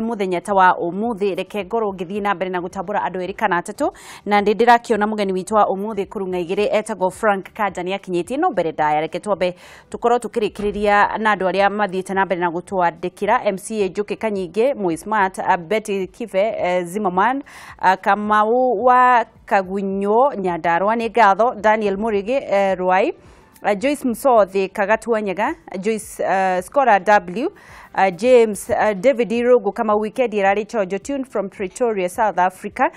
Muthenya ta wa umuthi reke ngorwo ngithii na mbere na gutambura andu eri kana atatu na ndi ndirakiona mugeni witu wa umuthi kurunga igiri etagwo Frank Kanja ni akinyitie no mbere ndaya reke twambe tukorwo tukirikiriria na andu aria mathiite na mbere na gutwandikira MCA Njuki Kanyingi Moi Smart, Betty Kive, Zimmerman, Kamau wa Kagunyo Nyandarua ni ngatho, Daniel Murigi, Ruai, Joyce Msothi Kagatua Nyaga, Joyce Scora W, James, David Irogo kama weekend irari chojo tuned from Pretoria, South Africa,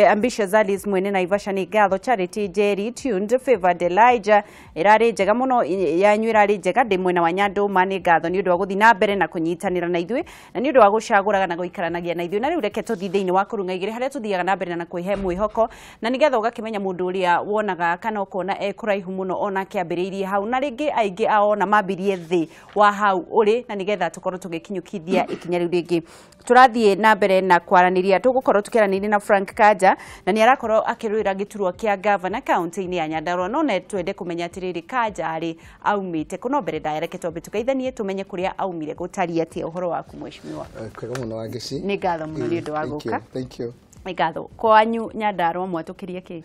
Ambitious Alice Mwene Naivasha ni ngatho, Charity Jerry tuned, Favored Elijah irari njega muno yanyu irari njega ndi mwena wa Nyandũma ni ngatho ni undu wa guthi na mbere na kunyitanira na ithuĩ na ni undu wa gucaguraga na guikaranagia na ithuĩ. Na riu reke tuthi thiini wa kurunga igiri haria tuthiaga na mbere na kwihe mwihoko na nigetha ugakimenya mundu uria wonaga kana ukona e kuraihu muno ona kiambiriirie hau na ringi aingi ao na mambirie thi wa hau uri na nigetha tukorwo tugikinyukithia ikinya riu ringi. Turathie na mbere na kwaraniria tugukorwo tukiraniria na Frank Kanja na ni arakorwo akirwira giturwa kia governor county-ini ya Nyandarua no ne twende kumenya atiriri Kanja ari aumite kuno mbere ndaya reke twambe tukaithanie tumenye kuria aumire gutaria atia uhoro waku mheshimiwa. Kwega muno Wangeci. Ni ngatho muno ni undu wa guka. Thank you. Ni ngatho kwanyu Nyandarua mwatukirie ki?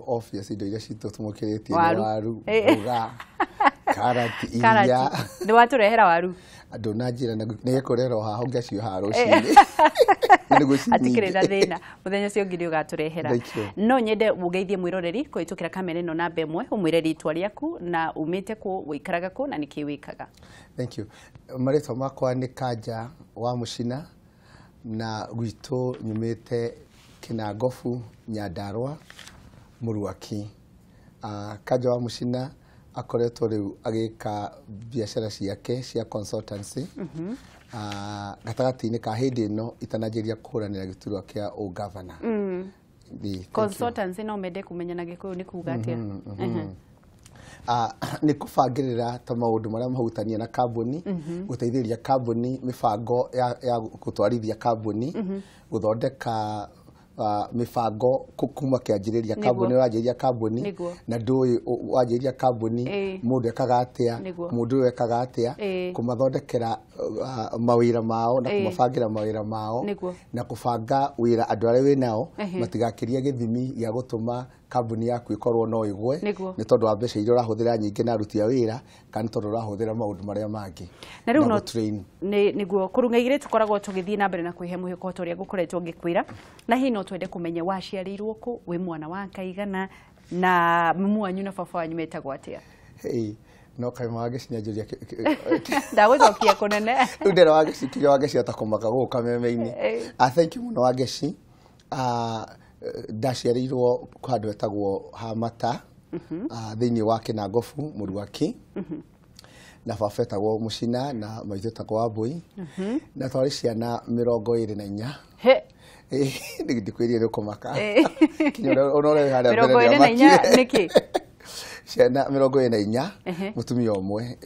Obvious indo iria citũ tũmũkĩrĩtie nĩ waru, mboga, karati, iria. Nĩ watũrehera waru? Ndũnanjĩra na nĩgĩkũrehera o haha ũngĩacioha rũcinĩ. Hatikĩrĩ na thĩna mũthenya ũcio ũngĩ nĩ ũgatũrehera. No nyende ũgeithie mwĩroreri kũhĩtũkĩra kamera ĩno namba ĩmwe ũmwĩre rĩtwa rĩaku na umĩte kũ ũikaraga kũ na nĩkĩ wĩkaga. Thank you. Marĩtwa makwa nĩ Kanja wa Mũcina na gwitũ nyumĩte Kinangobu Nyandarua Mũruaki. Kanja wa Mũcina akoretwo rĩu agĩka biacara ciake cia consultancy gatagatĩ-inĩ ka hĩndĩ ĩno itananjĩrĩria kũhũranĩra gĩturwa kĩa ũgavana. Consultancy no mende kũmenya na Gĩkũyũ nĩ kuga atĩa? Nĩ kũbangĩrĩra ta maũndũ marĩa mahutania na kambuni, gũteithĩrĩria kambuni mĩbango ya gũtwarithia kambuni, gũthondeka mibango kuma kĩanjĩrĩria kambuni ũranjĩrĩria kambuni na ndũĩ wanjĩrĩria kambuni mũndũ ekaga atĩa mũndũ ũyũ ekaga atĩa kũmathondekera mawĩra mao na kũmabangĩra mawĩra mao na kũbanga wĩra andũ arĩa wĩ nao matigakĩrie gĩthimi gĩa gũtũma kambuni yaku ĩkorwo no ĩgwe nĩ tondũ wa mbeca iria ũrahũthĩra nyingĩ na aruti a wĩra kana tondũ ũrahũthĩra maũndũ marĩa mangĩ. Na rĩu no nĩguo kũrung'a igĩrĩ tũkoragwo tũgĩthiĩ na mbere na kwĩhe mwĩhoko ta ũrĩa ngũkoretwo ngĩkwĩra na hihi no twende kũmenya waciarĩirwo kũ wĩ mwana wa kaigana na mumu wanyu na baba wanyu metagwo atĩa? No kaima Wangeci nĩanjũria ndagũcokia kũnene rĩu ndĩra Wangeci kĩrĩa Wangeci atakũmaka gũkũ kameme-inĩ. Thank you mũno Wangeci. Ndaciarĩirwo handũ hetagwo Hamata thĩinĩ wa Kinangobu Mũruaki na baba etagwo Mũcina na maitũ etagwo Wambui na twarĩ ciana 24. Ndikwĩrire nĩ ũkũmaka kinya ona ũrĩa wĩ harĩa mbere nĩamakire. Nĩkĩ? Ciana 24 mũtumia ũmwe.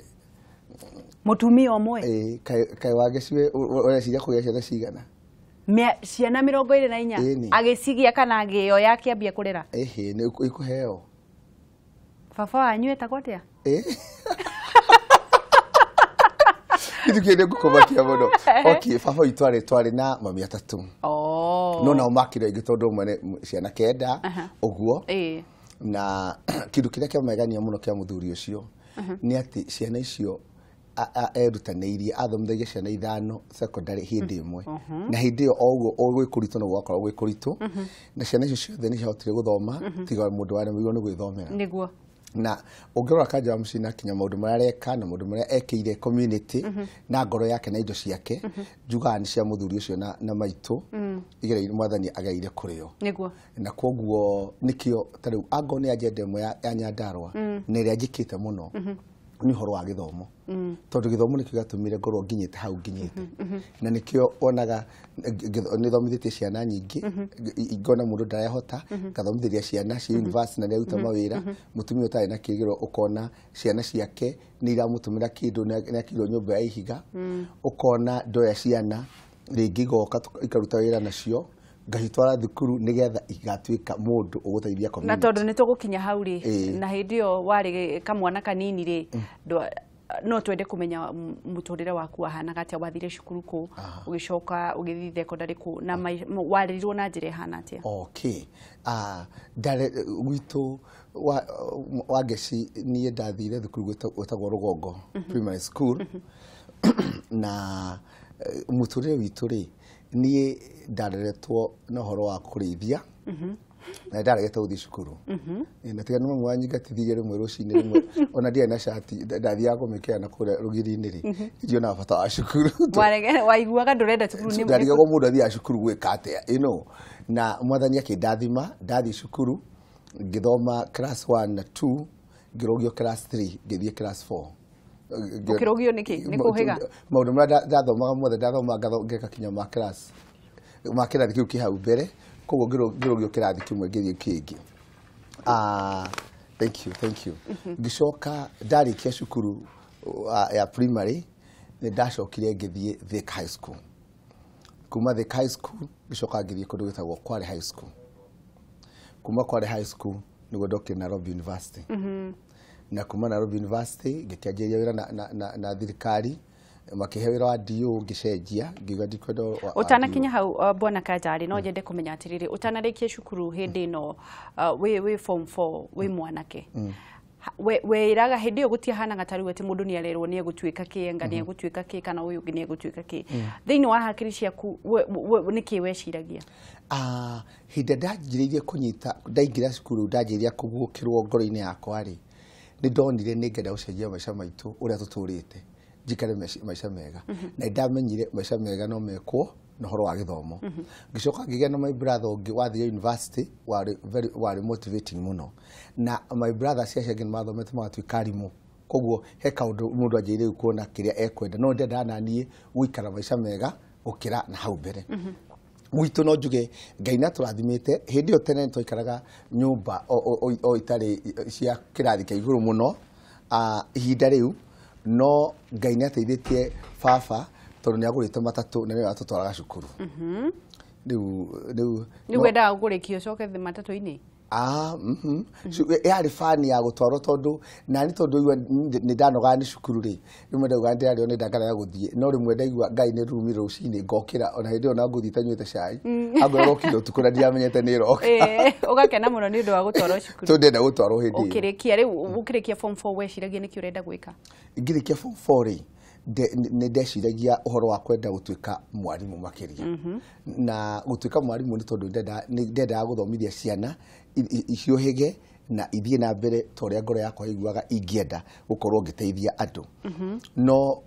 Mũtumia ũmwe? Kaĩ Wangeci ũreciria kũgĩa ciana cigana? Ciana 24 agĩcigia kana agĩoya akĩambia kũrera? Ĩhĩ nĩ ikũheo. Baba wanyu etagwo atĩa? Gĩthu kĩu nĩ ngũkũmakia mũno. Okay, baba witũ twarĩ na mami atatũ. No nao makĩrĩ aingĩ tondũ ũmwe nĩ ciana 9 ũguo. Na kĩndũ kĩrĩa kĩamagegania mũno kĩa mũthuri ũcio nĩ atĩ ciana icio erutanĩirie athomithagia ciana 5 secondary hĩndĩ ĩmwe na hĩndĩ ĩyo o ũguo gwĩ kũritũ no gwakoragwo gwĩ kũritũ na ciana icio ciothe nĩ ciahotire gũthoma tiga mũndũ waremirwo nĩ gwĩthomera. Nĩguo. Na ũngĩrora Kanja wa Mũcina kinya maũndũ marĩa areka na maũndũ marĩa ekĩire community na ngoro yake na indo ciake njugaga nĩ cia mũthuri ũcio na maitũ igereire mwathani agereire kũrĩo. Nĩguo. Na kwoguo nĩkĩo ta rĩu angorwo nĩ agenda ĩmwe ya Nyandarua na ĩrĩa njĩkĩte mũno nĩ ũhoro wa gĩthomo tondũ gĩthomo nĩkĩo gĩatũmire ngorwo nginyĩte hau nginyĩte na nĩkĩo wonaga nĩthomithĩtie ciana nyingĩ ngona mũndũ ndarehota ngathomithĩria ciana cia university na nĩaruta mawĩra mũtumia ũtarĩ na kĩgĩro ũkona ciana ciake nĩ iramũtũmĩra kĩndũ nĩakĩirwo nyũmba ya ihiga ũkona ndoya ciana rĩngĩ igoka ikaruta wĩra nacio ngacitwara thukuru nigetha igatuĩka mũndũ ũgũteithia community. Na tondũ nĩ tũgũkinya hau rĩ, na hĩndĩ ĩyo warĩ kamwana kanini rĩ, No twende kumenya muturire waku wahanaga atia, wathire cukuru ku, ugicoka ugithii thekondarĩ ku, na warerirwo na njĩra ĩhana atia? Okay. Ndare gwitũ wa Ngeci, niĩ ndathire thukuru gwĩtagwo Rũgongo Primary School. Na mũtũrĩre witũ rĩ, niĩ ndareretwo na ũhoro wa kũrĩithia na ndaregete gũthiĩ cukuru. Na tiga nĩ mami wanyingatithirie rĩmwe rũcinĩ rĩmwe, ona ndiarĩ na cati, ndathiaga kũmĩkĩra na kũrĩa rũgiri-inĩ rĩ, ndionaga bata wa cukuru. Waiguaga ndũrenda cukuru nĩ Ndarigagwo mũndũ athiaga cukuru gwĩka atĩa. Na mwathani akĩndathima, ndathiĩ cukuru ngĩthoma class 1 na 2, ngĩrũgio class 3, ngĩthiĩ class 4. Ũkĩrũgio nĩkĩ? Nĩ kũhĩga? Maũndũ marĩa ndathomaga mothe ndathomaga ngeka kinya ma class ma kĩrathi kĩu kĩ hau mbere, koguo ngĩrũgio kĩrathi kĩmwe ngĩthiĩ kĩngĩ. Thank you, thank you. Ngĩcoka ndarĩkia cukuru ya primary, nĩ ndacokire ngĩthiĩ Thika High School. Kuma Thika High School ngĩcoka ngĩthiĩ kũndũ gwĩtagwo Kwale High School. Kuma Kwale High School nĩguo ndokire Nairobi University. Na kuma Nairobi University ngĩkĩanjĩrĩria wĩra na thirikari, makĩhe wĩra wa DO, ngĩcenjia ngiuga ndikwenda wa Ũtanakinya hau, bwana Kanjarĩ, no nyende kũmenya atĩrĩrĩ, ũtanarĩkia cukuru hĩndĩ ĩno, wĩ form 4, wĩ mwanake, wĩraga hĩndĩ ĩyo gũtiahanaga ta rĩu atĩ mũndũ nĩ arerwo nĩ egũtuĩka kĩ, anga nĩ egũtuĩka kĩ, kana ũyũ ũngĩ nĩ egũtuĩka kĩ. Thĩinĩ wa hakiri ciaku nĩkĩ weciragia? Hĩndĩ ĩrĩa ndanjĩrĩirie kũnyita, ndaingĩra cukuru ndanjĩrĩria kũguũkĩrwo ngoro-inĩ yakwa rĩ, nĩ ndonire nĩ ngenda gũcenjia maica maitũ ũrĩa tũtũrĩte, njikare maica mega. Na nĩ ndamenyire maica mega no mekwo na ũhoro wa gĩthomo. Ngĩcoka ngĩgĩa na my brother ũngĩ wathire university, warĩ very warĩ motivating mũno. Na my brother acio angĩ nĩ mathomete magatuĩka arimũ, koguo he kaũndũ mũndũ anjĩrĩire rĩu kuona kĩrĩa ekwenda, no ndendaga naniĩ gũikara maica mega gũkĩra na hau mbere. Gwitũ no njuge Ngai nĩ atũrathimĩte. Hĩndĩ ĩyo tene twaikaraga nyũmba o itarĩ cia kĩrathi kĩa igũrũ mũno, ihinda rĩu, no Ngai nĩ ateithĩtie baba tondũ nĩ agũrĩte matatũ na nĩwe atũtwaraga cukuru. Rĩu Rĩu wendaga kũrĩkia ũcoke thĩ matatũ-inĩ? Yarĩ bani ya gũtwarwo, tondũ nani, tondũ igua nĩ ndanogaga nĩ cukuru rĩ, rĩmwe ndauga ndĩrarĩo nĩ ndangarega gũthiĩ, no rĩmwe ndaigua Ngai nĩ rurumire rũcinĩ ngokĩra, ona hĩndĩ ĩyo na ngũthiĩ itanyuĩte cai, angorwo rokire ũtukũ na ndiamenyete nĩ ĩroka. Ũgakena mũno nĩ ũndũ wa gũtwarwo cukuru. Tondũ ndenda gũtwarwo hĩndĩ ĩyo. Ũkĩrĩkia rĩu, ũkĩrĩkia form 4, weciragia nĩkĩ ũrenda gwĩka? Ngĩrĩkia form 4 rĩ, nĩ ndeciragia ũhoro wa kwenda gũtuĩka mwarimũ makĩria. Na gũtuĩka mwarimũ nĩ tondũ nĩ ndendaga gũthomithia ciana ihiũhĩge na ithiĩ na mbere ta ũrĩa ngoro yakwa ĩiguaga ingĩenda gũkorwo ngĩteithia andũ. No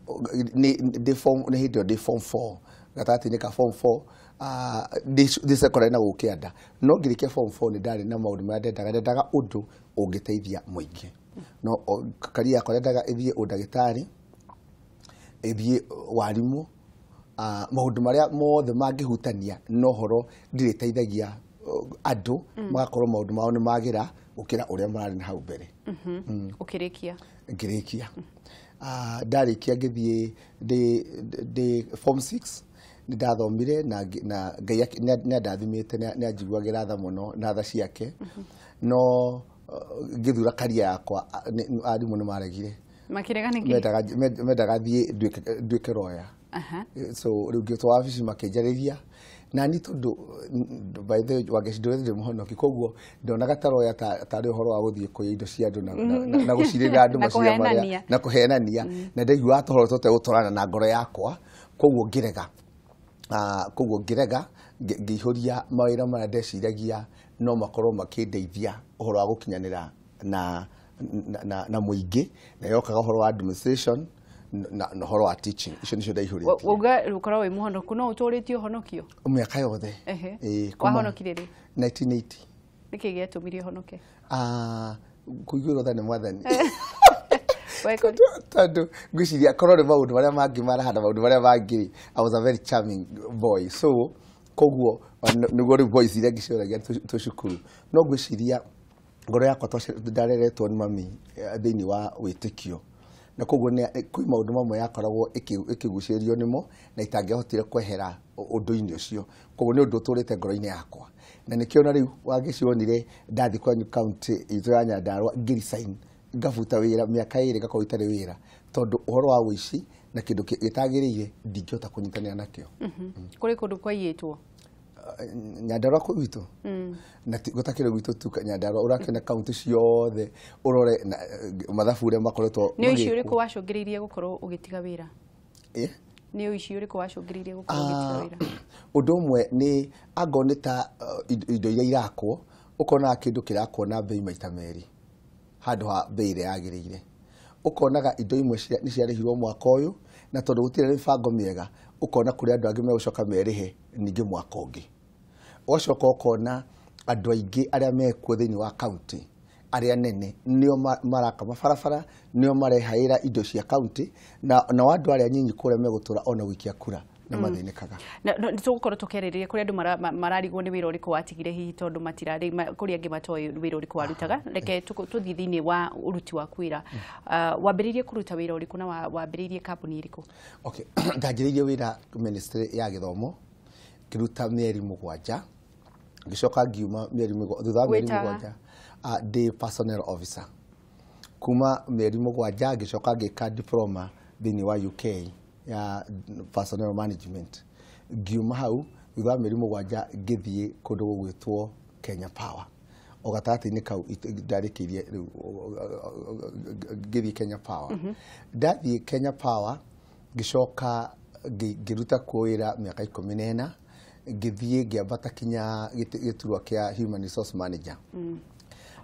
ndĩ form, nĩ hĩndĩ ĩyo ndĩ form 4, gatagatĩ-inĩ ka form 4, ndĩ secondary na gũkĩanda, no ngĩrĩkia form 4 nĩ ndarĩ na maũndũ marĩa ndendaga ũndũ ũngĩteithia mũingĩ. No career yakwa ndendaga ĩthiĩ ũndagĩtarĩ, ĩthiĩ warimũ, maũndũ marĩa mothe mangĩhutania na ũhoro ndĩrĩteithagia andũ magakorwo maũndũ mao nĩ magĩra gũkĩra ũrĩa mararĩ na hau mbere. Ũkĩrĩkia? Ngĩrĩkia, ndarĩkia ngĩthiĩ ndĩ form 6, nĩ ndathomire na Ngai nĩ andathimĩte, nĩ anjiguagĩra tha mũno na tha ciake, no ngĩthura career yakwa, arimũ nĩ maregire. Makĩrega nĩkĩ? Mendaga thiĩ nduĩke lawyer. So rĩu ngĩtwo wabici makĩnjarĩria na ni tondũ by the way, Wangeci, ndũrĩ ndĩ mũhonoki, koguo ndonaga ta lawyer tarĩ ũhoro wa gũthiĩ kũiya indo cia andũ na gũcirĩra andũ Na macira marĩa kũhenania. Na kũhenania, na ndaiguaga tũhoro tũtegũtwarana na ngoro yakwa, koguo ngĩrega. Koguo ngĩrega, ngĩihũria mawĩra marĩa ndeciragia no makorwo makĩndeithia ũhoro wa gũkinyanĩra na mũingĩ, na yokaga ũhoro wa administration na ũhoro wa teaching. Icio nĩcio ndaihũrĩtie. Wauga ũkorwo wĩ mũhonoku, no ũtũrĩtie ũhonokio? Mĩaka yothe. Ĩĩ, kuma Wahonokire rĩ? 1980. Nĩkĩ gĩatũmire ũhonoke? Kũiguĩrwo tha nĩ mwathani. Weka- Tondũ ngwĩciria korwo nĩ maũndũ marĩa mangĩ marahana maũndũ marĩa mangĩ rĩ, I was a very charming boy, so koguo nĩguo rĩu boys iria ngĩcioragia twĩ cukuru, no ngwĩciria ngoro yakwa ndareretwo nĩ mami thĩinĩ wa wĩtĩkio, na koguo kwĩ maũndũ mamwe yakoragwo ĩkĩgucĩrĩrio nĩmo na itangĩahotire kwehera ũndũ-inĩ ũcio. Koguo nĩ ũndũ ũtũrĩte ngoro-inĩ yakwa, na nĩkĩo na rĩu Wangeci wonire ndathiĩ kwanyu county itũ ya Nyandarua ngĩresign, ngabuta wĩra mĩaka 2 ngakorwo itarĩ wĩra, Tondũ ũhoro wa ũici na kĩndũ gĩtagĩrĩire ndingĩhota kũnyitanĩra nakĩo. Kũrĩ kũndũ kwaiyĩtwo Nyandarua kũ gwitũ na gũtakĩrĩ gwitũ tu Nyandarua, ũrakĩona kaunti ciothe ũrore mathabu ũrĩa makoretwo. Nĩ ũici ũrĩkũ wacũngĩrĩirie gũkorwo ũgĩtiga wĩra? Nĩ ũici ũrĩkũ wacũngĩrĩirie gũkorwo ũgĩtiga wĩra? Ũndũ ũmwe nĩ angorwo nĩ ta indo iria irakwo, ũkonaga kĩndũ kĩrakwo na mbei maita merĩ handũ ha mbei ĩrĩa yagĩrĩire. Ũkonaga indo imwe nĩ ciarĩhirwo mwaka ũyũ, na tondũ gũtirĩ na mĩbango mĩega ũkona kũrĩ andũ angĩ megũcoka merĩhe ningĩ mwaka ũngĩ. Ũgacoka ũkona andũ aingĩ arĩa mekuo thĩinĩ wa kaunti arĩa nene nĩo maraka mabarabara, nĩo marehaĩra indo cia kaunti, na nao andũ arĩa nyinyi kũrĩa megũtũra ona gũikia kura nĩ mathĩnĩkaga. Nĩ tũgũkorwo tũkĩarĩrĩria kũrĩ andũ mararigwo nĩ wĩra ũrĩkũ watigire hihi tondũ matirarĩ kũrĩ angĩ matoĩ wĩra ũrĩkũ warutaga. Reke tũthiĩ thĩinĩ wa ũruti waku wĩra. Wambĩrĩirie kũruta wĩra ũrĩkũ na wambĩrĩirie kambuni ĩrĩkũ? Okay, ndanjĩrĩirie wĩra ministry ya gĩthomo ngĩruta mĩeri 7, ngĩcoka ngiuma mĩeri thutha wa mĩeri 7 ndĩ personnel officer. Kuma mĩeri 7 ngĩcoka ngĩka diploma thĩinĩ wa UK ya personnel management. Ngiuma hau thutha wa mĩeri 7 ngĩthiĩ kũndũ gũgwĩtwo Kenya Power. O gatagatĩ-inĩ kau ndarĩkĩirie rĩu ngĩthiĩ Kenya Power. Ndathiĩ Kenya Power ngĩcoka ngĩruta kuo wĩra mĩaka 14, ngĩthiĩ ngĩambata kinya gĩturwa kĩa human resource manager.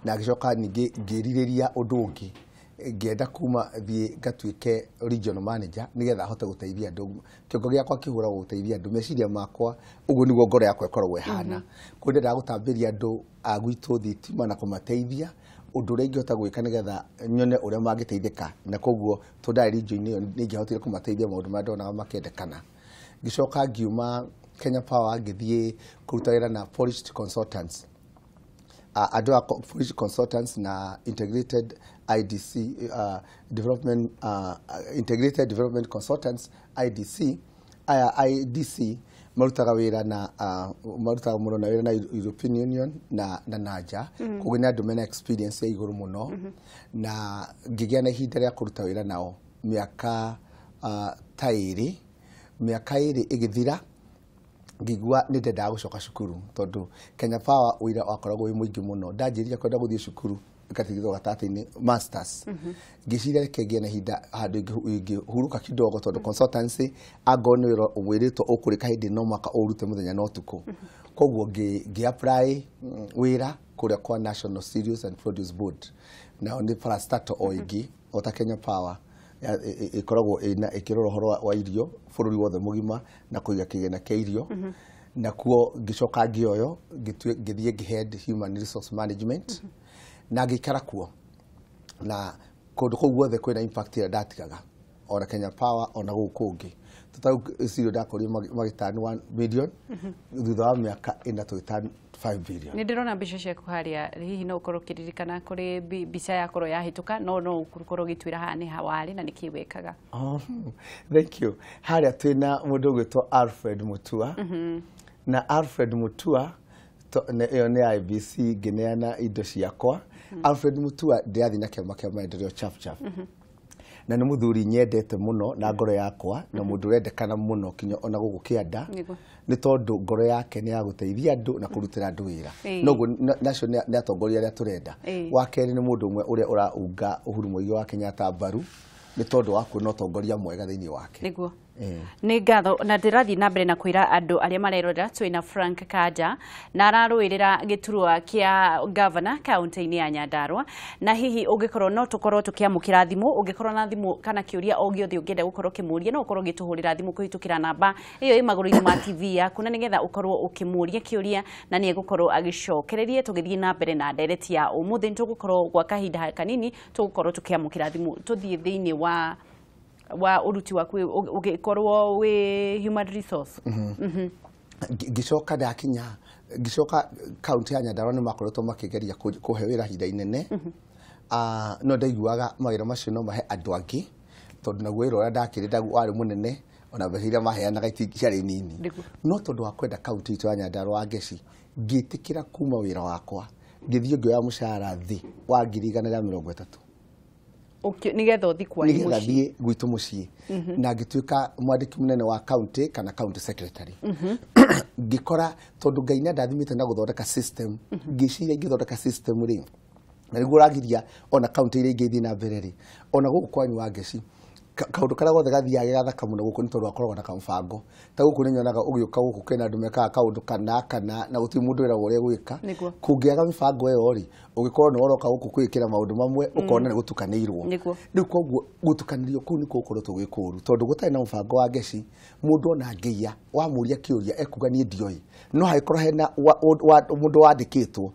Na ngĩcoka ningĩ ngĩrirĩria ũndũ ũngĩ, ngĩenda kuma thiĩ ngatuĩke regional manager nĩgetha hote gũteithia andũ. Kĩongo gĩakwa kĩhũragwo gũteithia andũ, meciria makwa ũguo nĩguo ngoro yakwa ĩkoragwo ĩhana. Kũrĩa ndendaga gũtambĩria andũ a gwitũ thitima na kũmateithia ũndũ ũrĩa ingĩhota gwĩka nĩgetha nyone ũrĩa mangĩteithĩka, na koguo tondũ ndarĩ region-inĩ ĩyo nĩ ingĩahotire kũmateithia maũndũ marĩa ndonaga makĩendekana. Ngĩcoka ngiuma Kenya Power ngĩthiĩ kũruta wĩra na Polished Consultants. Andũ a Polished Consultants na Integrated IDC Development, Integrated Development Consultants IDC. Aya IDC marutaga wĩra na marutaga mũno na wĩra na European Union na nanja. Koguo nĩ andũ mena experience ya igũrũ mũno, na ngĩgĩa na ihinda rĩa kũruta wĩra nao mĩaka ta ĩrĩ. Mĩaka 2 ĩgĩthira ngĩigua nĩ ndendaga gũcoka cukuru tondũ Kenya Power wĩra wakoragwo wĩ mũingĩ mũno. Ndanjĩrĩria kwenda gũthiĩ cukuru ngatigithwo gatagatĩ-inĩ masters. Ngĩciria reke ngĩe na ihinda handũ ingĩhurũka kidogo tondũ consultancy angorwo nĩ wĩra ũmwĩrĩtwo ũkũrĩka hĩndĩ no mwaka ũrute mũthenya na ũtukũ. Koguo ngĩ apply wĩra kũrĩa kwa National Cereals and Produce Board, nao nĩ parastatal o ĩngĩ o ta Kenya Power ĩkoragwo ĩkĩrora ũhoro wa irio bũrũri wothe mũgima na kũiga kĩgĩna kĩa irio. Na kuo ngĩcoka ngĩoyo ngĩthiĩ ngĩ-head human resource management na ngĩikara kuo, na kũndũ kũu guothe kwĩna impact ĩrĩa ndatigaga ona Kenya Power ona gũkũ kũngĩ. Tũtau cirio ndakorio magĩtani 1 million thutha wa mĩaka 4 tũgĩtani 5 billion. Nĩ ndĩrona mbica ciaku harĩa, hihi no ũkorwo ũkĩririkana kũrĩ mbica yakorwo yahĩtũka, no ũkorwo ũgĩtwĩra haha nĩ ha warĩ na nĩkĩ wekaga. Oh, thank you. Harĩa twĩna mũndũ ũgwĩtwo Alfred Mutua. Na Alfred Mutua ĩyo nĩ IBC ngĩneana indo ciakwa. Alfred Mutua ndĩrathiĩ na kĩama kĩa maendeleo Chap Chap. Na nĩ mũthuri nyendete mũno na ngoro yakwa, na mũndũ ũrendekana mũno kinya ona gũkũ kĩanda, nĩ tondũ ngoro yake nĩ ya gũteithia andũ na kũrutĩra andũ wĩra. Noguo nacio nĩ atongoria arĩa tũrenda. Wa kerĩ nĩ mũndũ ũmwe ũrĩa ũraunga Uhuru Muigai wa Kenyatta mbaru nĩ tondũ wa kuona ũtongoria mwega thĩinĩ wake. Nĩguo. Nĩ ngatho, na ndĩrathiĩ na mbere na kwĩra andũ arĩa marerorera twĩna Frank Kanja na ararũĩrĩra gĩturwa kĩa governor kaunti-inĩ ya Nyandarua, na hihi ũngĩkorwo no tũkorwo tũkĩamũkĩra thimũ, ũngĩkorwo na thimũ kana kĩũria o gĩothe ũngĩenda gũkorwo ũkĩmũria, no ũkorwo ũgĩtũhũrĩra thimũ kũhĩtũkĩra namba ĩyo ĩ magũrũ-inĩ ma TV yaku, na nĩgetha ũkorwo ũkĩmũria kĩũria na nĩ egũkorwo agĩcokereria. Tũgĩthiĩ na mbere na ndereti ya ũmũthĩ, nĩtũgũkorwo gwa kahinda kanini tũgũkorwo tũkĩamũkĩra thimũ tũthiĩ thĩinĩ wa ũruti waku ũgĩkorwo wĩ human resource. Ngĩcoka ndakinya, ngĩcoka kaunti ya Nyandarua nĩ makoretwo makĩgeria kũhe wĩra ihinda inene. No ndaiguaga mawĩra macio no mahe andũ angĩ tondũ naguo wĩra ũrĩa ndakĩrĩ warĩ mũnene, ona mbeca iria maheanaga ciarĩ nini. No tondũ wa kwenda kaunti itũ ya Nyandarua Ngeci, ngĩtĩkĩra kuma wĩra wakwa ngĩthiĩ ngĩoya mũcara thĩ wa 130,000 Nĩgetha ũthiĩ kwanyu nĩgetha mũciĩ. Thiĩ gwitũ mũciĩ na ngĩtuĩka mwandĩki mũnene wa county kana county secretary. Ngĩkora tondũ Ngai nĩ andathimĩte na gũthondeka system, ngĩciria ingĩthondeka system rĩ, na nĩguo ũragiria ona county iria ingĩ ithiĩ na mbere rĩ, ona gũkũ kwanyu wa Ngeci, kaũndũ karĩa gothe gathiaga gegathaka mũno gũkũ nĩ tondũ gakoragwo na kamũbango. Ta gũkũ nĩ nyonaga ũgĩũka gũkũ kwĩna andũ mekaga kaũndũ kana kana na gũtirĩ mũndũ wĩragwo ũrĩa gwĩka. Kũngĩaga mĩbango ĩyo rĩ, ũngĩkorwo nĩ waroka gũkũ kwĩĩkĩra maũndũ mamwe, ũkona nĩ gũtukanĩirwo. Rĩu koguo gũtukanĩrio kũu nĩkuo gũkoretwo gwĩ kũũru, tondũ gũtarĩ na mũbango wa Ngeci, mũndũ ona angĩiya wamũria kĩũria ekuga niĩ ndioĩ, no hangĩkorwo hena mũndũ wandĩkĩtwo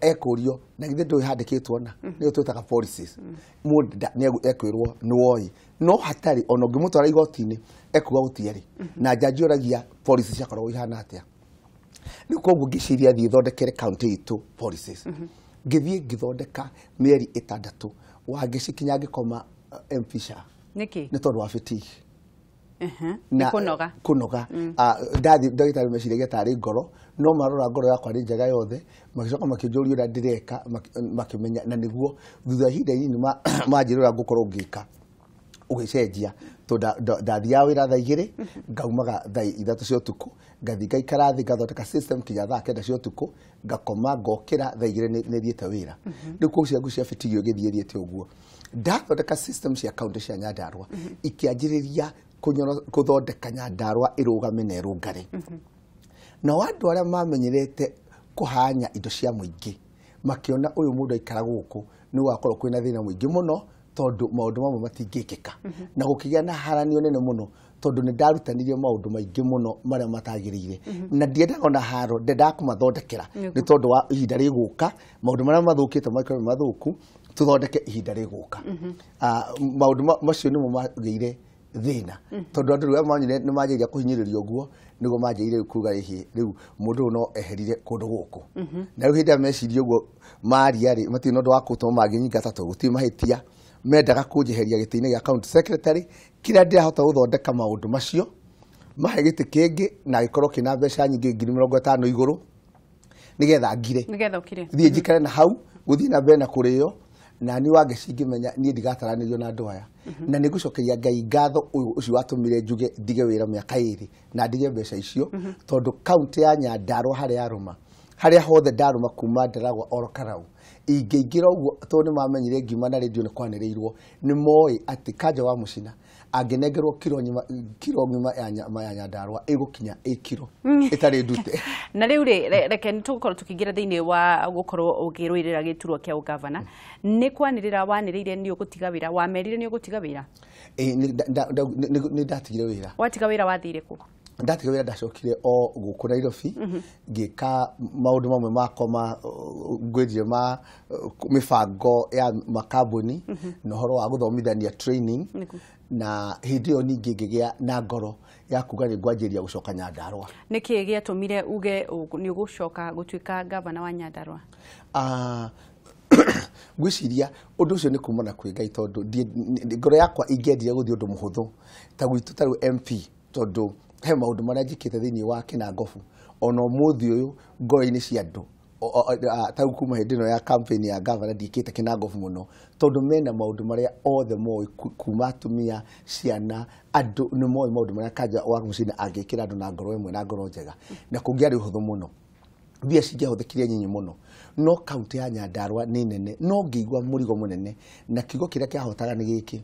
ekũrio na githĩ ndũĩ handĩkĩtwo na nĩyo twĩtaga policies, mũndũ nĩ ekwĩrwo nĩ woĩ, no hatarĩ ona ũngĩmũtwara igoti-inĩ ekuga gũtiarĩ na njanji oragia policies ciakoragwo ihana atĩa. Rĩu koguo ngĩciria thiĩ thondekere county itũ policies. Ngĩthiĩ ngĩthondeka mĩeri 6 wa Ngeci kinya ngĩkoma MP SHA. Nĩkĩ? Nĩ tondũ wa fatigue. Nĩ kũnoga. Kũnoga. Ndathiĩ ndagĩtarĩ meciragia tarĩ ngoro, no marora ngoro yakwa nĩ njega yothe, magĩcoka makĩnjũria ũrĩa ndĩreka, makĩmenya na nĩguo thutha wa ihinda inini manjĩra ũrĩa ngũkorwo ngĩka ũgĩcenjia, tondũ ndathiaga wĩra thaa 2 ngaumaga thaa 3 cia ũtukũ, ngathiĩ ngaikara thĩ ngathondeka system kinya thaa 9 cia ũtukũ, ngakoma ngokĩra thaa 2 nĩ thiĩte wĩra. Rĩu koguo ciangu cia fatigue ũgĩthiĩ thiĩte ũguo. Ndathondeka system cia county cia Nyandarua ikĩanjĩrĩria kũthondeka Nyandarua ĩrũgame na ĩrũngare. Nao andũ arĩa mamenyerete kũhanya indo cia mũingĩ makĩona ũyũ mũndũ aikara gũkũ nĩ gũgakorwo kwĩna thĩna mũingĩ mũno, tondũ maũndũ mamwe matingĩkĩka, na gũkĩgĩa na haranio nene mũno, tondũ nĩ ndarutanirie maũndũ maingĩ mũno marĩa matagĩrĩire, na ndiendaga ona haro, ndendaga kũmathondekera nĩ tondũ wa ihinda rĩgũka, maũndũ marĩa mathũkĩte makorwo me mathũku, tũthondeke ihinda rĩgũka. Maũndũ macio nĩmo magĩire thĩna, tondũ andũ rĩu manyire nĩ manjĩrĩria kũhinyĩrĩrio ũguo, nĩguo manjĩrĩire rĩu kuga ĩhĩ rĩu mũndũ ũyũ no eherire kũndũ gũkũ. Na rĩu hĩndĩ ĩrĩa mecirie ũguo maria rĩ, matirĩ na ũndũ wa kũtũma mangĩnyingata tondũ gũtirĩ mahĩtia, mendaga kũnjeheria gĩtĩ-inĩ gĩa county secretary kĩrĩa ndĩrahota gũthondeka maũndũ macio, mahe gĩtĩ kĩngĩ na gĩkorwo kĩna mbeca nyingĩ 50,000 igũrũ, nĩgetha ngire. Nĩgetha ũkire. Thiĩ njikare na hau gũthiĩ na mbere na kũrĩo, na niĩ wa Ngeci ngĩmenya niĩ ndigataranĩrio na andũ aya, na nĩ ngũcokeria Ngai ngatho ũyũ ũcio watũmire njuge ndige wĩra mĩaka 2 na ndige mbeca icio, tondũ county ya Nyandarua harĩa yarũma, harĩa hothe ndarũma kuma Ndaragwa oro Karau, ingĩingĩra ũguo, tondũ nĩ mamenyire ngiuma na rĩndiũ nĩ kwanĩrĩirwo, nĩ moĩ atĩ Kanja wa Mũcina angĩnengerwo kiro ng'ima, kiro ng'ima ya nyama ya Nyandarua ĩgũkinya ĩ kiro ĩtarĩ ndute. Na rĩu rĩ, reke nĩ tũgũkorwo tũkĩingĩra thĩinĩ wa gũkorwo ũkĩrũĩrĩra gĩturwa kĩa ũgavana. Nĩ kwanĩrĩra wanĩrĩire nĩ ũgũtiga wĩra, wamerire nĩ ũgũtiga wĩra? Ĩĩ, nĩ ndatigire wĩra. Watiga wĩra wathire kũ? Ndatiga wĩra ndacokire o gũkũ Nairobi, ngĩka maũndũ mamwe makwa ma ngwĩrire ma mĩbango ya makambuni na ũhoro wa gũthomithania training, na hĩndĩ ĩyo ningĩ ngĩgĩa na ngoro ya kuga nĩ ngwanjĩrĩria gũcoka Nyandarua. Nĩkĩ gĩatũmire uge nĩ ũgũcoka gũtuĩka gavana wa Nyandarua? Ngwĩciria ũndũ ũcio nĩ kumana kwĩ Ngai, tondũ ngoro yakwa ingĩendire gũthiĩ ũndũ mũhũthũ ta gwitũ ta rĩu MP, tondũ he maũndũ marĩa njĩkĩte thĩinĩ wa Kĩnangobu ona ũmũthĩ ũyũ ngoro-inĩ cia andũ. Ta rĩu kuma hĩndĩ ĩno ya campaign ya gavana ndiĩkĩte Kĩnangobu mũno, tondũ mena maũndũ marĩa othe moĩ, kuma atumia, ciana, andũ nĩ moĩ maũndũ marĩa Kanja wa Mũcina angĩkĩra andũ na ngoro ĩmwe na ngoro njega, na kũngĩarĩ ũhũthũ mũno mbia cingĩahũthĩkire nyinyi mũno, no kaunti ya Nyandarua nĩ nene, no ngĩigua mũrigo mũnene, na kiugo kĩrĩa kĩahotaga nĩ gĩkĩ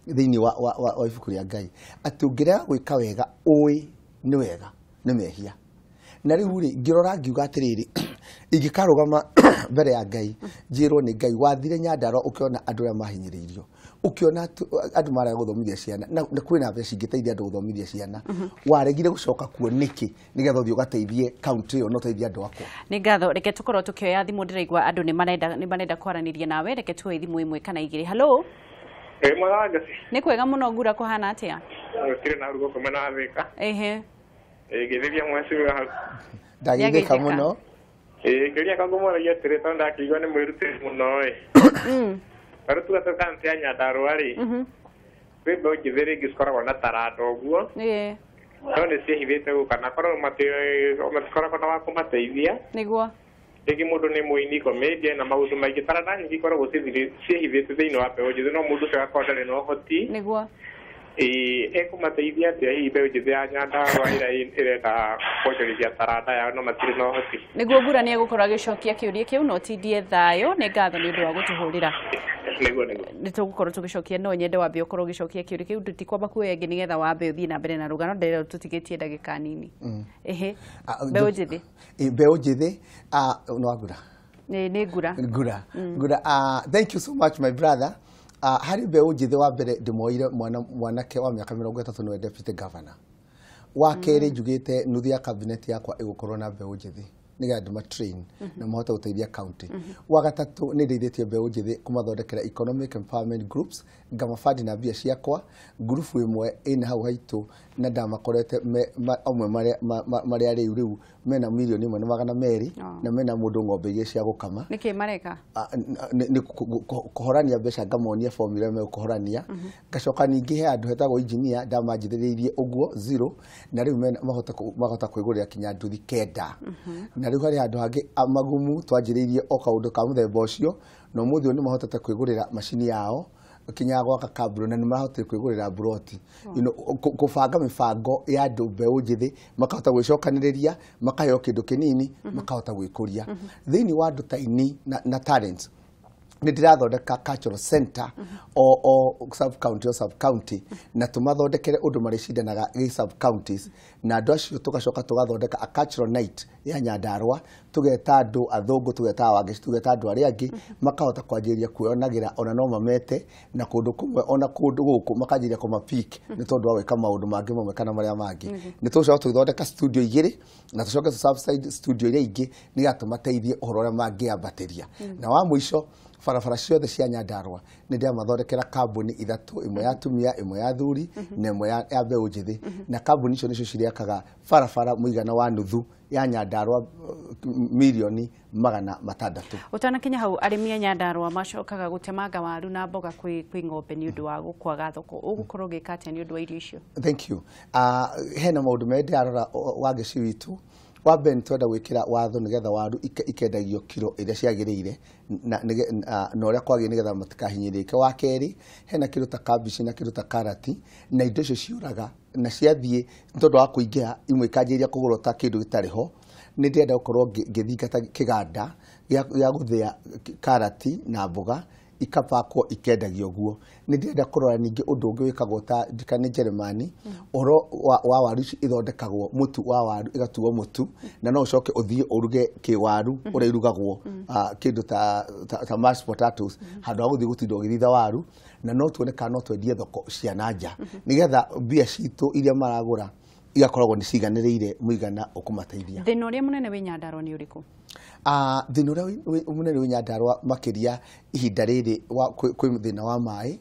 thĩinĩ wa ibuku rĩa Ngai, atĩ ũngĩrega gwĩka wega ũĩ nĩ wega nĩ mehia. Na rĩu rĩ, ngĩrora ngiuga atĩrĩrĩ, ingĩkarũgama mbere ya Ngai njĩrwo nĩ Ngai wathire Nyandarua ũkĩona andũ arĩa mahinyĩrĩirio, ũkĩona andũ marega gũthomithia ciana, na kwĩna mbeca ingĩteithia andũ gũthomithia ciana, waregire gũcoka kuo nĩkĩ nĩgetha ũthiĩ ũgateithie kaunti ĩyo na ũteithie andũ akwa? Nĩ ngatho. Reke tũkorwo tũkĩoya thimũ, ndĩraigua andũ nĩ marenda kwaranĩria nawe. Reke tuoe thimũ ĩmwe kana igĩrĩ. Hello. Ĩ mwega wa Ngeci. Nĩ kwega mũno. Ngura kũhana atĩa? Gũtirĩ na rugo kũmena wa Thĩka. Ĩ ngĩthĩria mweci hau. Ndageithĩka Nĩageithĩka. mũno. Ĩ kĩũria kwa ngũmũragia atĩrĩ, tondũ ndakĩigua nĩ mwĩrutĩri mũno ĩ. Tarĩu tuge tũ kaunti ya Nyandarua rĩ, kwĩ mbeũ njĩthĩ rĩngĩ cikoragwo na taranda ũguo, no nĩ ciĩhithĩte gũka na korwo matikoragwo na wa kũmateithia. Rĩngĩ mũndũ nĩ mũini comedian na maũndũ maingĩ, taranda nyingĩ ikoragwo ciĩhithĩte thĩinĩ wa mbeũ njĩthĩ, no mũndũ ũcio agakorwo ndarĩ na ũhoti. Nĩguo. Ekũmateithia atĩa hihi mbeũ njĩthĩ ya Nyandarũa ĩrĩa ĩrenda kuonjorithia taranda yao no matirĩ na ũhoti? Nĩguo Ngura nĩ egũkorwo agĩcokia kĩũria kĩu, no tindie thayũ. Nĩ ngatho nĩ ũndũ wa gũtũhũrĩra. Nĩguo. Nĩ tũgũkorwo tũgĩcokia, no nyende wambe ũkorwo ũgĩcokia kĩũria kĩu, tũtikwamba kuoya ĩngĩ nĩgetha wambe ũthiĩ na mbere na rũgano. Ndĩrera tũtigĩtie ndagĩka nini. Ĩhĩ, mbeũ njĩthĩ. Mbeũ njĩthĩ, no Ngura. Nĩ Ngura. Ngura. Thank you so much, my brother. Harĩ mbeũ njĩthĩ, wa mbere ndĩmoire mwanake wa mĩaka 30 nĩwe deputy governor. Wa kerĩ njugĩte nuthu ya cabinet yakwa ĩgũkorwo na mbeũ njĩthĩ nĩgetha ndĩma-train na mahote gũteithia county. Wa gatatũ, nĩ ndeithĩtie mbeũ njĩthĩ kũmathondekera economic empowerment groups, ngamabandi na mbia ciakwa. Ngurubu ĩmwe ĩna hau haitũ na ndamakorete amwe marĩa rĩu mena 1,200,000 na mena mũndũ ng'ombe igĩrĩ cia gũkama. Nĩkĩ mareka? Nĩ kũhorania mbeca, ngamonia formula megũkũhorania. Ngacoka ningĩ he andũ hetagwo engineer ndamanjithĩrĩirie ũguo zero, na rĩu mahota kwĩgũrĩra kinya nduthi 9. Na rĩu harĩ handũ hangĩ magumu twanjĩrĩirie o kaũndũ ka mũthemba ũcio, na ũmũthĩ ũyũ nĩ mahotete kwĩgũrĩra macini yao kinya gwaka kambuni, na nĩ marahotire kwĩgũrĩra mburoti. Kũbanga mĩbango ya andũ mbeũ njĩthĩ makahota gwĩcokanĩrĩria, makaheo kĩndũ kĩnini, makahota gwĩkũria. Thĩinĩ wa andũ ta ini na talents, nĩ ndĩrathondeka cultural center o sub county, o sub county, na tũmathondekere ũndũ marĩcindanaga gĩ sub counties, na andũ acio tũgacoka tũgathondeka a cultural night ya Nyandarũa, tũgeta andũ athũngũ, tũgeta Wangeci, tũgeta andũ arĩa angĩ, makahota kwanjĩrĩria kwĩonagĩra, ona no mamete na kũndũ kũmwe ona kũndũ gũkũ makanjĩrĩria kũma-pick nĩ tondũ wa gwĩka maũndũ mangĩ mamwe kana marĩa mangĩ. Nĩ tũgũcoka tũgĩthondeka studio igĩrĩ na tũcoke tũ-subside studio iria ingĩ nĩgetha tũmateithie ũhoro ũrĩa mangĩambatĩria. Na wa mũico, barabara ciothe cia Nyandarũa nĩ ndĩramathondekera kambuni 3, ĩmwe ya atumia, ĩmwe ya athuri na ĩmwe ya mbeũ njĩthĩ, na kambuni icio nĩcio cirĩakaga barabara mũigana wa nuthu ya Nyandarũa, 600,000,000. Ũtanakinya hau, arĩmi a Nyandarũa macokaga gũtemanga waru na mboga kwĩ ng'ombe nĩ ũndũ wa gũkwaga thoko. Ũgũkorwo ũgĩka atĩa nĩ ũndũ wa irio icio? Thank you. Hena maũndũ merĩ ndĩrarora Wangeci witũ. Wa mbere, nĩ twenda gwĩkĩra watho nĩgetha waru ikendagio kiro iria ciagĩrĩire na ũrĩa kwagĩrĩire nĩgetha matikahinyĩrĩrĩke. Wa kerĩ, hena kĩndũ ta kambici na kĩndũ ta karati, na indo icio ciũraga na ciathiĩ nĩ tondũ wa kũingĩha, imwe ikanjĩrĩria kũgũrwo ta kĩndũ gĩtarĩ ho. Nĩ ndĩrenda gũkorwo ngĩthingata kĩganda gĩa gũthĩa karati na mboga ikapakwo ikendagio ũguo. Nĩ ndĩrenda kũrora ningĩ ũndũ ũngĩ wĩkagwo ta ndika nĩ Jeremani, ũhoro wa waru ici ithondekagwo mũtu wa waru, ĩgatuo mũtu, na no ũcoke ũthiĩ ũruge kĩwaru ũrĩa irugagwo, kĩndũ ta mashed potatoes, handũ ha gũthiĩ gũtinda ũgĩthitha waru, na no tuone kana no twendie thoko cia na nja nĩgetha mbia citũ iria maragũra igakoragwo nĩ ciganĩrĩire mũigana ũkũmateithia. Thĩna ũrĩa mũnene wĩ Nyandarũa nĩ ũrĩkũ? Thĩna ũrĩa mũnene wĩ Nyandarũa makĩria ihinda rĩrĩ kwĩ thĩna wa maĩ,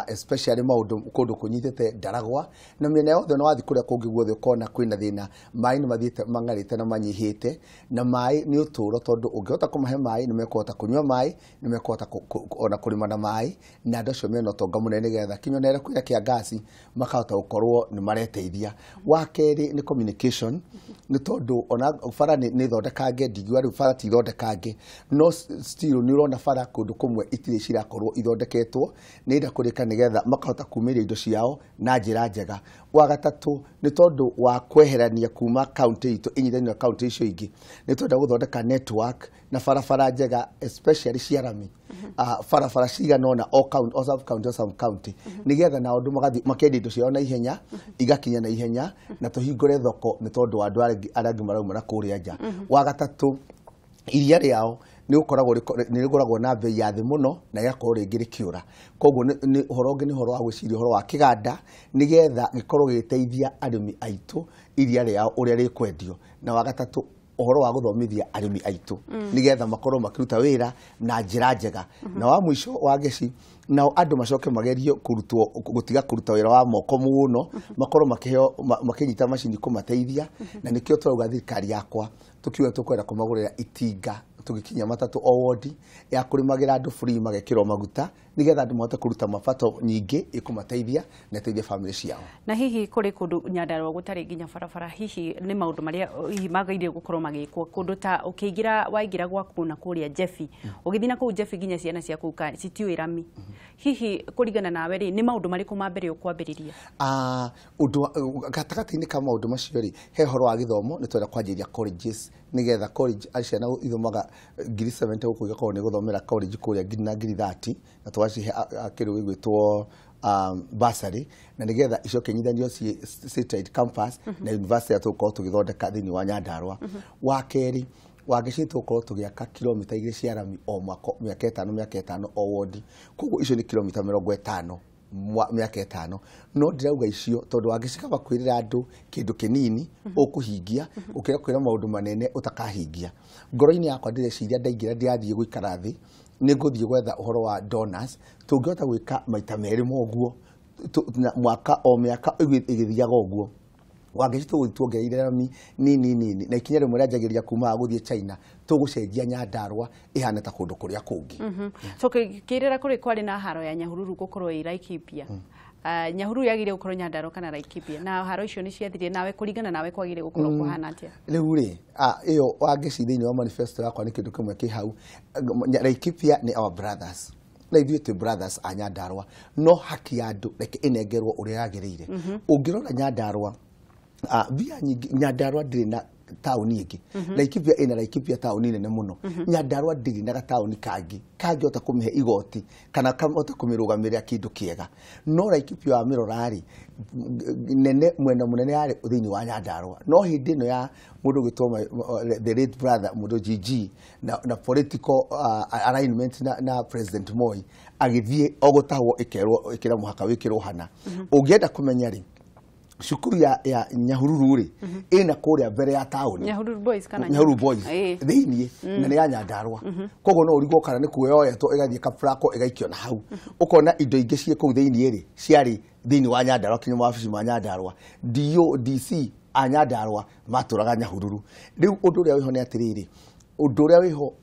especially maũndũ kũndũ kũnyitĩte ndaragwa na mĩena yothe, na wathiĩ kũrĩa kũngĩ guothe ũkona kwĩna thĩna. Maĩ nĩ mathiĩte mang'arĩte na manyihĩte, na maĩ nĩ ũtũro, tondũ ũngĩhota kũmahe maĩ nĩ mekũhota kũnyua maĩ, nĩ mekũhota ona kũrĩma na maĩ, na andũ acio mena ũtonga mũnene nĩgetha kinya ona kwĩna kĩangaci makahota gũkorwo nĩ mareteithia. Wa kerĩ nĩ communication, nĩ tondũ ona bara nĩ thondekange, ndingiuga rĩu bara ti thondekange, no still nĩ ũrona bara kũndũ kũmwe itirĩ cirakorwo ithondeketwo, nĩ enda kũrĩka nĩgetha makahota kumĩria indo ciao na njĩra njega. Wa gatatũ nĩ tondũ wa kweherania kuma county itũ ĩnyithanio na county icio ingĩ, nĩ twenda gũthondeka network na barabara njega, especially cia rami, barabara cigana ũna o county, o sub county, o sub county, nĩgetha nao andũ magathiĩ makendia indo ciao na ihenya, igakinya na ihenya, na tũhingũre thoko nĩ tondũ wa andũ arĩa angĩ marauma na kũrĩa nja. Wa gatatũ, iria rĩao nĩ rĩgũragwo na bei ya thĩ mũno na rĩgakorwo rĩngĩ rĩkĩũra. Koguo nĩ ũhoro ũngĩ nĩ ũhoro wa gwĩciria ũhoro wa kĩganda nĩgetha gĩkorwo gĩgĩteithia arĩmi aitũ iria rĩao ũrĩa rĩkwendio. Na wa gatatũ, ũhoro wa gũthomithia arĩmi aitũ nĩgetha makorwo makĩruta wĩra na njĩra njega. Na wa mũico wa geci, nao andũ macoke magerio kũrutwo gũtiga kũruta wĩra wa moko mũno, makorwo makĩheo makĩnyita macini kũmateithia, na nĩkĩo tũrauga thirikari yakwa tũkiuga tũkwenda kũmagũrĩra itinga tũgĩkinya 3 o wodi ya kũrĩmagĩra andũ free, magekĩrwo maguta nigetha andũ mahote kũruta mabato nyingĩ ĩkũmateithia na ĩteithie family ciao. Na hihi kũrĩ kũndũ Nyandarua gũtarĩ nginya barabara, hihi nĩ maũndũ marĩa hihi magĩrĩire gũkorwo magĩkwo kũndũ ta ũkĩingĩra waingĩra gwaku na kũrĩa Jeffy, ũgĩthiĩ na kũu Jeffy nginya ciana cia kũu citiũĩ rami, hihi kũringana nawe rĩ nĩ maũndũ marĩkũ ma mbere ũkwambĩrĩria? Ũndũ gatagatĩ-inĩ ka maũndũ macio rĩ, he ũhoro wa gĩthomo, nĩ twenda kwanjĩrĩria colleges nĩgetha college ciana ithomaga 70,000 gũkũ igakorwo nĩ gũthomera college kũrĩa ngiri na ngiri 30, na tũgacihe kĩndũ gĩgwĩtwo bursary, na nĩgetha icoke inyithanio satellite campus na university ĩrĩa tũgũkorwo tũgĩthondeka thĩinĩ wa Nyandarua. Wa kerĩ, Wangeci tũgũkorwo tũgĩaka kilomita 2 cia rami o mwaka, mĩaka ĩtano mĩaka ĩtano o wondi, koguo icio nĩ kilomita 50 mĩaka 5. No ndĩrauga icio tondũ Wangeci kaba kwĩrĩra andũ kĩndũ kĩnini ũkũhingia ũkĩra kwĩra maũndũ manene ũtakahingia. Ngoro-inĩ yakwa ndĩreciria ndaingĩra ndĩrathiĩ gũikara thĩ, nĩ ngũthiĩ gwetha ũhoro wa donors, tũngĩhota gwĩka maita merĩ moguo mwaka o mĩaka ĩgĩthiaga ũguo. Wangeci tũgũthiĩ tuongereire rami nini nini, na ikinya rĩmwe rĩanjagĩrĩria kuma gũthiĩ China, tũgũcenjia Nyandarua ĩhane ta kũndũ kũrĩa kũngĩ. So kĩrĩra kũrĩ kwarĩ na haro ya Nyahururu gũkorwo ĩ Laikipia. Nyahururu yagĩrĩire gũkorwo Nyandarua kana Laikipia, na haro icio nĩ ciathirire, nawe kũringana nawe kwagĩrĩire gũkorwo kũhana atĩa? Rĩu rĩ, ĩyo Wangeci thĩinĩ wa manifesto yakwa nĩ kĩndũ kĩmwe kĩ hau. Laikipia nĩ our brothers, na ithuĩ twĩ brothers a Nyandarua, no haki ya andũ reke ĩnengerwo ũrĩa yagĩrĩire. Ũngĩrora Nyandarua, mbia nyingĩ, Nyandarua ndĩrĩ na taũni ĩngĩ. Laikipia ĩna Laikipia taũni nene mũno. Nyandarua ndĩrĩ na gataũni kangĩ kangĩhota kũmĩhe igoti kana kahota kũmĩrũgamĩrĩra kĩndũ kĩega. No Laikipia wamĩrora rĩ, nene mwena mũnene yarĩ thĩinĩ wa Nyandarua, no hĩndĩ ĩno ya mũndũ ũgwĩtwo the late brother mũndũ GG na political alignment na President Moi agĩthiĩ o gũtahwo ĩkerwo ĩkĩra mũhaka wĩkĩrwo hana. Ũngĩenda kũmenya rĩ, cukuru ya Nyahururu rĩ ĩna kũrĩa mbere ya taũni, Nyahururu Boys kana Nyahururu Boys thĩinĩ, na nĩ ya Nyandarua, koguo no ũrigwo kana nĩ kuo yoetwo ĩgathiĩ Kaprako ĩgaikio na hau. Ũkona indo ingĩ ciĩ kũu thĩinĩ rĩ ciarĩ thĩinĩ wa Nyandarua, kinya mawabici ma Nyandarua, DO DC a Nyandarua matũraga Nyahururu. Rĩu ũndũ ũrĩa wĩho nĩ atĩrĩrĩ, ũndũ ũrĩa wĩho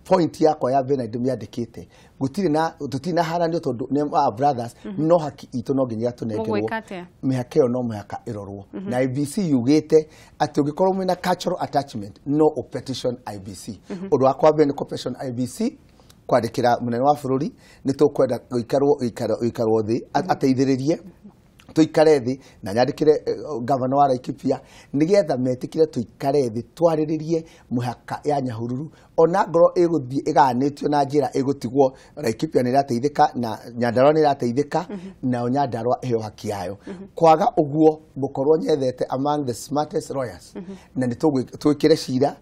point yakwa ya mbere na ndĩmĩandĩkĩte, gũtirĩ na tũtirĩ na haranio tondũ nĩ our brothers, no haki itũ no nginya tũnengerwo. Mĩhaka ĩyo no mũhaka ĩrorwo, na IBC yugĩte atĩ ũngĩkorwo mwĩna cultural attachment no petition IBC. Ũndũ wakwa mbere nĩ petition IBC, kwandĩkĩra mũnene wa bũrũri nĩ tũkwenda gũikarwo thĩ ateithĩrĩrie tuikare thi na nyandikire gavana wa Laikipia nigetha metikire tuikare thi twariririe muhaka ya Nyahururu, ona ngoro iguthie iganitio na njira igutigwo Laikipia ni irateithika na Nyandarua ni irateithika na Nyandarua iheo haki yayo. Kwaga uguo ngukorwo nyethete among the smartest lawyers na ni twikire cira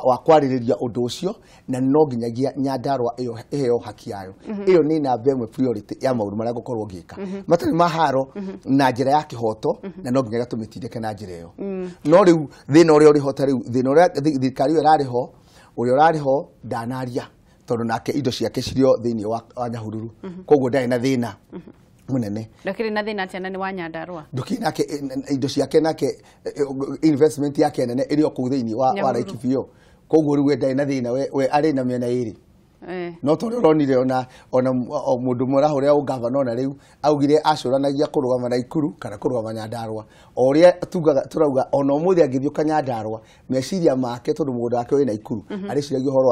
wa kwaririria undu ucio, na no nginyagia Nyandarua iyo iheo haki yayo. Iyo ni namba ĩmwe priority ya maundu maria ngukorwo ngika matari maharo na njira ya kihoto, na no nginyagia tumitindike na njira iyo. No riu thina uria uriho ta riu thina uria thirikari iyo irariho uria urariho ndanaria tondu nake indo ciake cirio thiini wa Nyahururu, koguo ndari na thina munene. Ndakiri na thina atia na ni wa Nyandarua? Ndukiri nake indo ciake nake investment yake nene iri o kuu thiini wa Laikipia, koguo riu we ndari na thina, we ari na miena iri. No tondu uronire ona mundu murahuria ungavana ona riu augire acuranagia kurugama na Ikuru kana kurugama Nyandarua, o uria tugaga turauga ona umuthi angithiuka Nyandarua meciria make tondu mugunda wake wina Ikuru ariciragia uhoro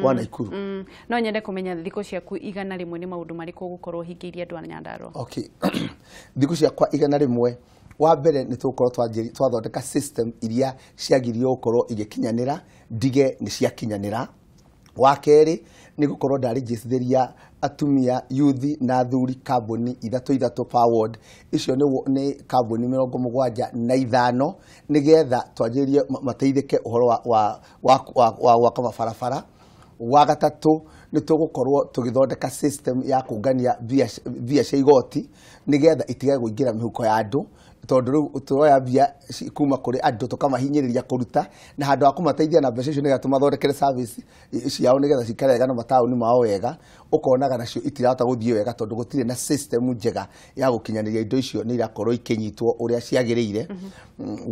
wa Naikuru. No nyende kumenya thikũ ciaku 100 nĩ maũndũ marĩkũ ũgũkorwo ũhingĩirie andũ a Nyandarua? Okay. Thikũ ciakwa 100, wa mbere nĩ tũgũkorwo twathondeka system iria ciagĩrĩirwo gũkorwo igĩkinyanĩra, ndige nĩ ciakinyanĩra. Wa kerĩ nĩ gũkorwo ndarĩnjĩcithĩria atumia youth na athuri kambuni 3 per ward, icio nĩ kambuni 75 nĩgetha twanjĩrĩrie mateithĩke ũhoro wa gwaka mabarabara. Wa gatatũ nĩ tũgũkorwo tũgĩthondeka system ya kũngania mbia cia igoti nĩgetha itige kũingĩra mĩhuko ya andũ, Tondũ rĩu tũroya mbia kuma kũrĩ andũ tũkamahinyĩrĩria kũruta, na handũ ha kũmateithia na mbeca icio nĩgetha tũmathondekere service ciao nĩgetha cikare wega na mataũni mao wega, ũkonaga nacio itirahota gũthiĩ wega tondũ gũtirĩ na system njega ya gũkinyanĩria indo icio nĩ irakorwo ikĩnyitwo ũrĩa ciagĩrĩire.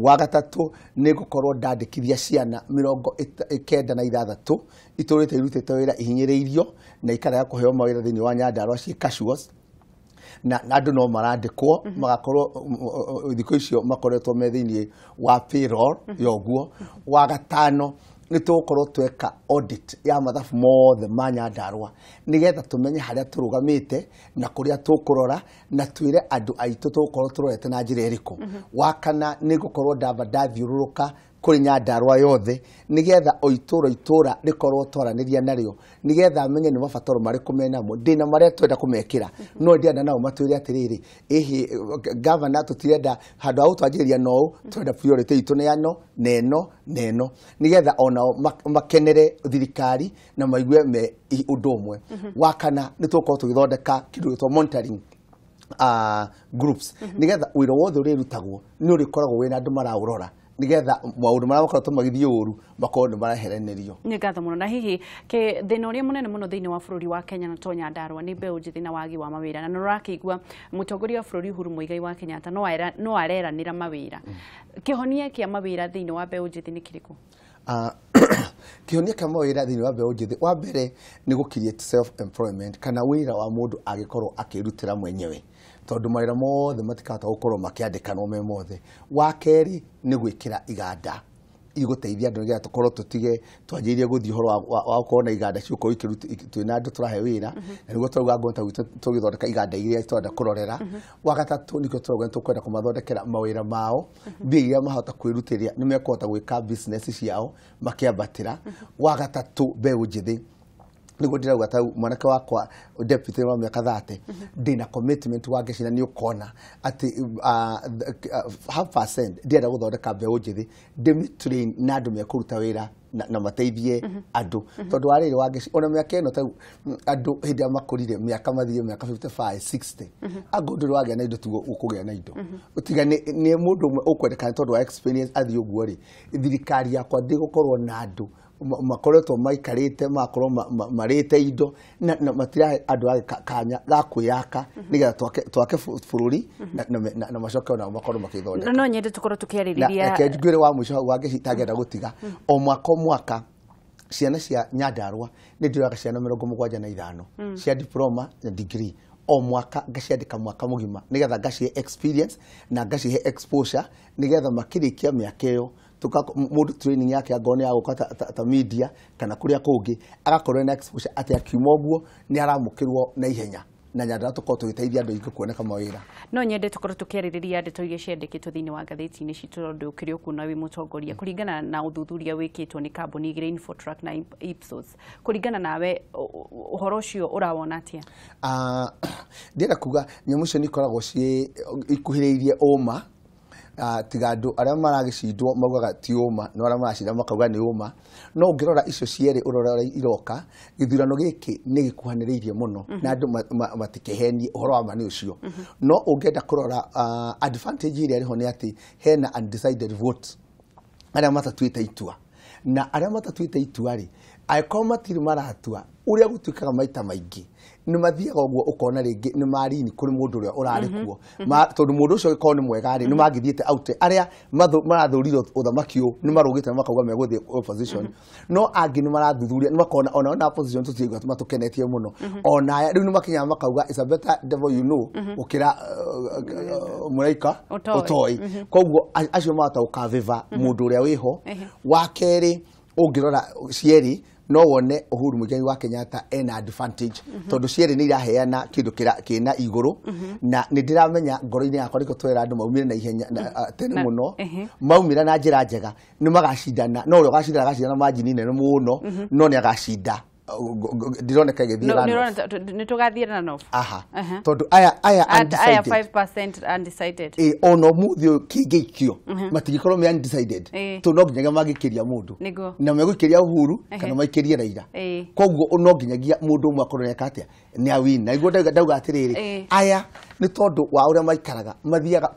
Wa gatatũ nĩ gũkorwo ndandĩkithia ciana 96 itũrĩte irutĩte wĩra ihinyĩrĩirio na ikarega kũheo mawĩra thĩinĩ wa Nyandarua ciĩ casuals, na andũ no marandĩkwo magakorwo thikũ icio makoretwo me thĩinĩ wa payroll ya ũguo. Wa gatano nĩ tũgũkorwo tweka audit ya mathabu mothe ma Nyandarua nĩgetha tũmenye harĩa tũrũgamĩte na kũrĩa tũkũrora na twĩre andũ aitũ tũgũkorwo tũrorete na njĩra ĩrĩkũ. Wa kana nĩ gũkorwo ndamba ndathiũrũrũka kũrĩ Nyandarua yothe nĩgetha o itũra itũra rĩkorwo twaranĩria narĩo nĩgetha menye nĩ mabataro marĩkũ menamo, ndĩna marĩa twenda kũmekĩra, no ndĩrenda nao matwĩre atĩrĩrĩ, ĩhĩ gavana, tũtirenda handũ ha gũtwanjĩrĩria no ũũ, twenda priority itũ nĩ ĩno na ĩno na ĩno, nĩgetha onao makenere thirikari na maigue me ũndũ ũmwe. Wa kana nĩ tũgũkorwo tũgĩthondeka kĩndũ gĩtwo monitoring groups nĩgetha wĩra wothe ũrĩrutagwo nĩ ũrĩkoragwo wĩna andũ maraũrora nĩgetha maũndũ marĩa makoretwo magĩthiĩ ũru makorwo nĩ mareheranĩrio. Nĩ ngatho mũno. Na hihi ke thĩna ũrĩa mũnene mũno thĩinĩ wa bũrũri wa Kenya na to Nyandarua nĩ mbeũ njĩthĩ na wagi wa mawĩra, na nĩ ũrakĩigua mũtongoria wa bũrũri Uhuru Muigai wa Kenyatta no areranĩra mawĩra. Kĩhonia kĩa mawĩra thĩinĩ wa mbeũ njĩthĩ nĩ kĩrĩkũ? Kĩhonia kĩa mawĩra thĩinĩ wa mbeũ njĩthĩ, wa mbere nĩ gũ create self employment kana wĩra wa mũndũ agĩkorwo akĩrutĩra mwenyewe, tondũ mawĩra mothe matikahota gũkorwo makĩandĩkanwo me mothe. Wa kerĩ nĩ gwĩkĩra iganda igũteithia andũ nĩgetha tũkorwo tũtige twanjĩrĩrie gũthiĩ ũhoro wa gũkorwo na iganda cigũkorwo twĩna andũ tũrahe wĩra, na nĩguo tũrauga ngona gwitũ tũgĩthondeka iganda iria tũrenda kũrorera. Wa gatatũ nĩkĩo tũrauga nĩ tũkwenda kũmathondekera mawĩra mao, mbia iria mahota kwĩrutĩria nĩ mekũhota gwĩka business ciao makĩambatĩra. Wa gatatũ mbeũ njĩthĩ nĩguo ndĩrauga ta mwanake wakwa deputy wa mĩaka 30 ndĩna commitment wa ngecina nĩ ũkona atĩ 5% ndĩrenda gũthondeka mbeũ njĩthĩ ndĩmĩtrain na andũ mekũruta wĩra na mateithie andũ, tondũ wa rĩrĩ wa ngeci ona mĩaka ĩno ta andũ hĩndĩ ĩrĩa makũrire mĩaka mathire mĩaka 55 60 angũ ndũrĩ wagĩa na indo tiguo ũkũgĩa na indo, tiga nĩ mũndũ ũmwe ũkwendekana tondũ wa experience athiĩ ũguo rĩ, thirikari yakwa ndĩgũkorwo na andũ makoretwo maikarĩte magakorwo marĩte indo na matirahe andũ ake kanya ga kwĩyaka nĩgetha twake bũrũri na macoke onao makorwo makĩthondeka. No nyende tũkorwo tũkĩarĩrĩria. Reke ngwĩre wa mũico hau wa ngeci itangĩenda gũtiga, o mwaka o mwaka ciana cia Nyandarua nĩ ndĩroyaga ciana 75 cia diploma na degree o mwaka, ngaciandĩka mwaka mũgima nĩgetha ngacihe experience na ngacihe exposure nĩgetha makĩrĩkia mĩaka ĩyo mũndũ training yake angorwo nĩ ya gũka ta media kana kũrĩa kũngĩ agakorwo ena exposure atĩ akiuma ũguo nĩ aramũkĩrwo na ihenya, na Nyandarua tũkorwo tũgĩteithia andũ aingĩ kuoneka mawĩra. No nyende tũkorwo tũkĩarĩrĩria ndeto iria ciandĩkĩtwo thĩinĩ wa ngathĩti-inĩ citũ tondũ ũkĩrĩ ũkuona wĩ mũtongoria kũringana na ũthuthuria wĩkĩtwo nĩ kambuni igĩrĩ Infotrack na Ipsos, kũringana nawe ũhoro ũcio ũrawona atĩa? Ndĩrenda kuga nyamũ icio nĩ ikoragwo ciĩ ikuhĩrĩirie ũma, tiga andũ arĩa maragĩcindwo maugaga ti ũma, no arĩa maracinda makauga nĩ ũma. No ũngĩrora icio cierĩ ũrora ũrĩa iroka, gĩthurano gĩkĩ nĩ gĩkuhanĩrĩirie mũno na andũ matikĩhenie ũhoro wa ma nĩ ũcio. No ũngĩenda kũrora advantage ĩrĩa ĩrĩho nĩ atĩ hena undecided vote, arĩa matatuĩte itua, na arĩa matatuĩte itua rĩ, angĩkorwo matirĩ maratua, ũrĩa gũtuĩkaga maita maingĩ nĩ mathiaga ũguo ũkona rĩngĩ nĩ marini kũrĩ mũndũ ũrĩa ũrarĩ kuo, tondũ mũndũ ũcio angĩkorwo nĩ mwega rĩ, nĩ mangĩthiĩte out. Arĩa marathũrire ũthamaki ũyũ nĩ marũgĩte na makauga megũthiĩ opposition, no angĩ nĩ marathuthuria nĩ makona ona ona opposition tũtiraigua matũkenetie mũno, ona aya rĩu nĩ makinyaga makauga it's a better devil you know gũkĩra mũraika ũtoĩ. Ũtoĩ. Koguo acio mahota gũkavĩva mũndũ ũrĩa wĩho. Wa kerĩ ũngĩrora cierĩ no wone Uhuru Muigai wa Kenyatta ena advantage tondũ cierĩ nĩ iraheana kĩndũ kĩna igũrũ, na nĩ ndĩramenya ngoro-inĩ yakwa nĩkĩo twera andũ maumire na ihenya na tene mũno, maumĩra na njĩra njega nĩ magacindana, no ũrĩa ũgacindana agacindana na margin nene mũno, no nĩ agacinda. Ndironeka ĩgĩthiĩ runoff. Nĩ tũgathiĩ runoff. Aha. Tondũ aya aya 5% undecided. Ona ũmũthĩ ũyũ kĩngĩikio matingĩkorwo me undecided, tondũ no nginyagia mangĩikĩria mũndũ na megũikĩria Uhuru kana maikĩrie Raila. Koguo no nginyagia mũndũ ũmwe akorwo nĩeka atĩa, nĩ awin. Na nĩguo ndauga atĩrĩrĩ, aya nĩ tondũ wa ũrĩa maikaraga mathiaga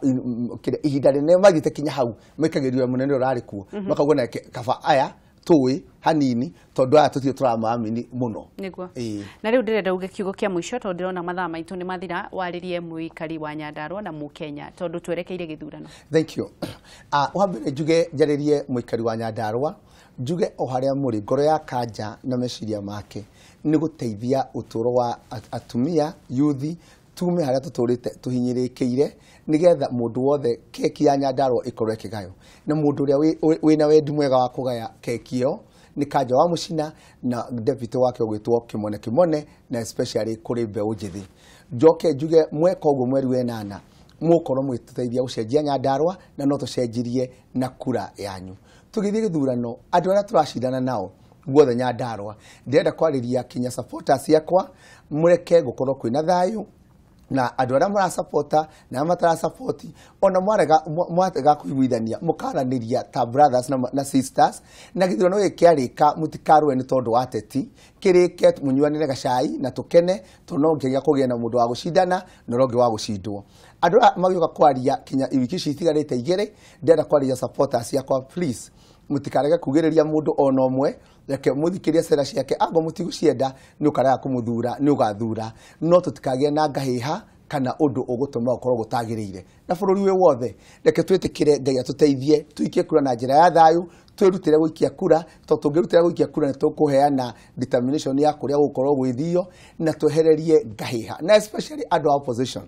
ihinda rĩnene mathiĩte kinya hau maikagĩrio mũnene ũrĩa ũrarĩ kuo, makauga nake kaba aya tũĩ hanini tondũ aya tũtirĩ tũramaamini mũno. Nĩguo. Na rĩu ndĩrenda uge kiugo kĩa mũico tondũ ndĩrona mathaa maitũ nĩ mathira, warĩrie mũikari wa Nyandarua na Mũkenya tondũ twerekeire gĩthurano. Thank you. Wa mbere njuge njarĩrie mũikari wa Nyandarua, njuge o harĩa mũrĩ, ngoro ya Kanja na meciria make nĩ gũteithia ũtũũro wa atumia yuthi tume harĩa tũtũrĩte tũhinyĩrĩkĩire, nĩgetha mũndũ wothe keki ya Nyandarua ĩkorwo ĩkĩgaywo, na mũndũ ũrĩa wĩna wendi mwega wa kũgaya keki ĩyo nĩ Kanja wa Mũcina na deputy wake ũgwĩtwo Kĩmone Kĩmone, na especially kũrĩ mbeũ njĩthĩ. Njoke njuge mweka ũguo mweri wa ĩnana mũgũkorwo mũgĩtũteithia gũcenjia Nyandarua, na no tũcenjirie na kura yanyu. Tũgĩthiĩ gĩthurano, andũ arĩa tũracindana nao guothe Nyandarua, ndĩrenda kwarĩria kinya supporters ciakwa, mũreke gũkorwo kwĩna thayũ na andũ arĩa marasapota na arĩa matarasapoti, ona mwarega kũiguithania mũkaranĩria ta brothers na sisters, na gĩthurano gĩkĩ kĩarĩka mũtikarũe nĩ tondũ wa ateti, kĩrĩke mũnyuanĩre gacai na tũkene, tondũ no nginyagia kũgĩe na mũndũ wa gũcindana na ũrĩa ũngĩ wa gũcindwo. Andũ aya magĩũka kwaria kinya wiki ici itigarĩte igĩrĩ, ndĩrenda kwarĩria supporters ciakwa, please mũtikarege kugĩrĩria mũndũ ona ũmwe, reke mũthikĩrie cera ciake, angorwo mũtigũcienda nĩ ũkarega kũmũthura nĩ ũgathura, no tũtikagĩe na ngahĩha kana ũndũ ũgũtũma ũkorwo gũtagĩrĩire. Na bũrũri wĩ wothe reke twĩtĩkĩre Ngai atũteithie tũikie kura na njĩra ya thayũ, twĩrutĩre gũikia kura, tondũ tũngĩrutĩra gũikia kura nĩ tũkũheana determination ya kũrĩa gũgũkorwo gwĩthio, na twehererie ngahĩha, na especially andũ a opposition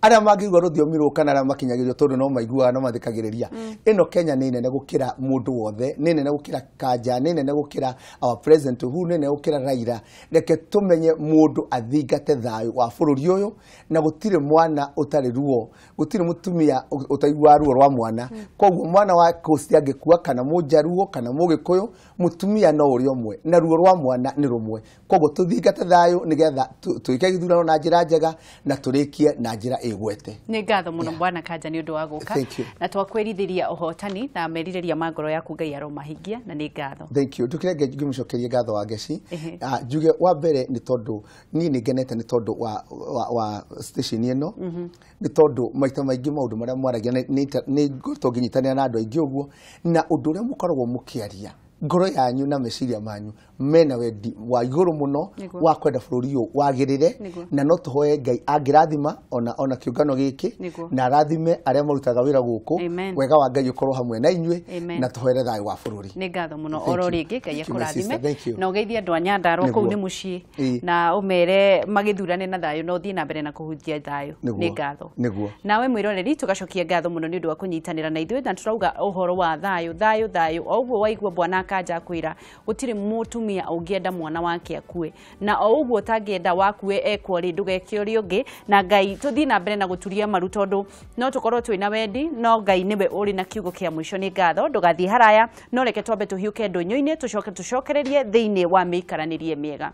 arĩa mangĩigua rũthiomi rũũ kana arĩa makinyagĩrio, tondũ no maiguaga no mathikagĩrĩria. Ĩno Kenya nĩ nene gũkĩra mũndũ wothe, nĩ nene gũkĩra Kanja, nĩ nene gũkĩra our president Uhuru, nĩ nene gũkĩra Raila. Reke tũmenye mũndũ athingate thayũ wa bũrũri ũyũ, na gũtirĩ mwana ũtarĩ ruo, gũtirĩ mũtumia ũtaiguaga ruo rwa mwana. Koguo mwana wa Coast angĩkua, kana Mũnjaruo kana Mũgĩkũyũ, mũtumia no ũrĩa ũmwe, na ruo rwa mwana nĩ rũmwe. Koguo tũthingate thayũ nĩgetha twĩke gĩthurano na njĩra njega na tũrĩkie na njĩra ĩgwete. Nĩ ngatho mũno Bwana Kanja nĩ ũndũ wa gũka, na twakwĩrithĩria ũhotani na merirĩria ma ngoro yaku Ngai aromahingia, na nĩ ngatho. Thank you. Ndũkĩrenge ngĩmũcokerie ngatho wa Ngeci. Njuge wa mbere nĩ tondũ niĩ nĩ ngenete nĩ tondũ wa station ĩno, nĩ tondũ maita maingĩ maũndũ marĩa mwaragia nĩ ngoretwo ngĩnyitanĩra na andũ aingĩ ũguo, na ũndũ ũrĩa mũkoragwo mũkĩaria ngoro yanyu na meciria manyu mena wendi wa igũrũ mũno wa kwenda bũrũri ũyũ wagĩrĩre, na no tũhoe Ngai angĩrathima ona kĩũngano gĩkĩ, na arathime arĩa marutaga wĩra gũkũ, wega wa Ngai ũkorwo hamwe na inyuĩ, na tũhoere thayũ wa bũrũri. Nĩ ngatho mũno oro rĩngĩ, Ngai akũrathime na ũgeithie andũ a Nyandarua kũu nĩ mũciĩ, na ũmere magĩthurane na thayũ na ũthiĩ na mbere na kũhunjia thayũ. Nĩ ngatho. Nawe mwĩroreri, tũgacokia ngatho mũno nĩ ũndũ wa kũnyitanĩra na ithuĩ, na tũrauga ũhoro wa thayũ thayũ thayũ. O ũguo waigua Bwana Kanja akwĩra gũtirĩ mũtumia ũngĩenda mwana wake akue, na o ũguo ũtangĩenda wakue ekwo rĩ, ndũgeke ũrĩa ũngĩ. Na Ngai tũthiĩ na mbere na gũturia maru, tondũ no tũkorwo twĩna wendi, no Ngai nĩwe ũrĩ na kiugo kĩa mũico. Nĩ ngatho, ndũgathiĩ haraya, no reke twambe tũhiũke ndũnyũ-inĩ, tũcoke tũcokererie thĩinĩ wa mĩikaranĩrie mĩega.